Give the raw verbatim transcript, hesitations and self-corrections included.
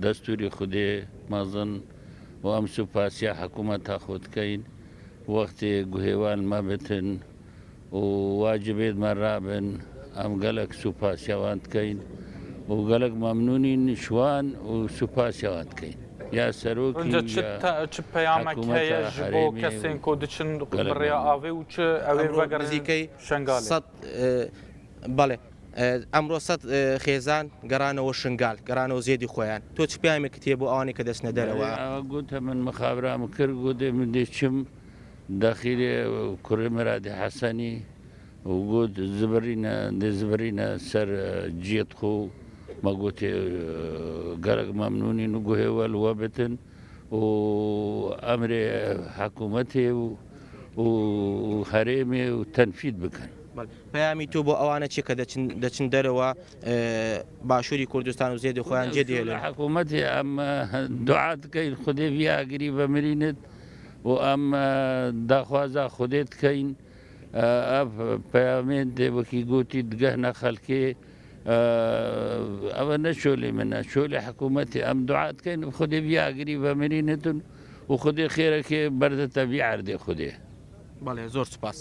Destûrê Xwedê mezin û em supasiya hikûmeta xwe dikeyin. Wextê guhêwan me bitin û wacibêd me rabin, em gelek supasiya wan dikeyin û gelek memnûnîn ji wan û supasiya wan dikeyin. Ya serokî Inca çi ya te-, çi peyamek heye hikûmeta ji bo herêmê û kesên ku diçin gelek bi rêya memnûn. Avê û çi ew ê Emro vegerin nizîkey Şengalê? Sed, e, belê. E, emro sed, e, xêzan gerane o Şingal, gerane o zêdî xweyan. To çi peyamek tê bo awanê ke deçine derewa? Belê, ew gote min, mixabira min kir, gote min dê çim dexîlê kurê Miradê Hesenî û got, zibirîne, dê zibirîne ser, e, ciyê xwe. Me gotê, e, gelek memnûnîn û guhê we li we bitin û emrê hikûmetê û, û, û herêmê û tenfîd bikin. Belê. Peyamî to bo ewane çi ke deçin, deçin derewa, e, Başûrî Kurdistan û zêdî xweyan cê dihêlin? Hikûmetê em, e, dua dikeyin, Xwedê vî agirî vemirînit û em, e, daxwaza Xwedê dikeyin. E, ev peyamên dê wekî gotî digehne xelkê, e, ev ne çolê min e, çolê hikûmetê. Em dua dikeyin, Xwedê vî agirî vemirînitin û Xwedê xêrekê berde te vî erdê Xwedê. Belê, zor spas.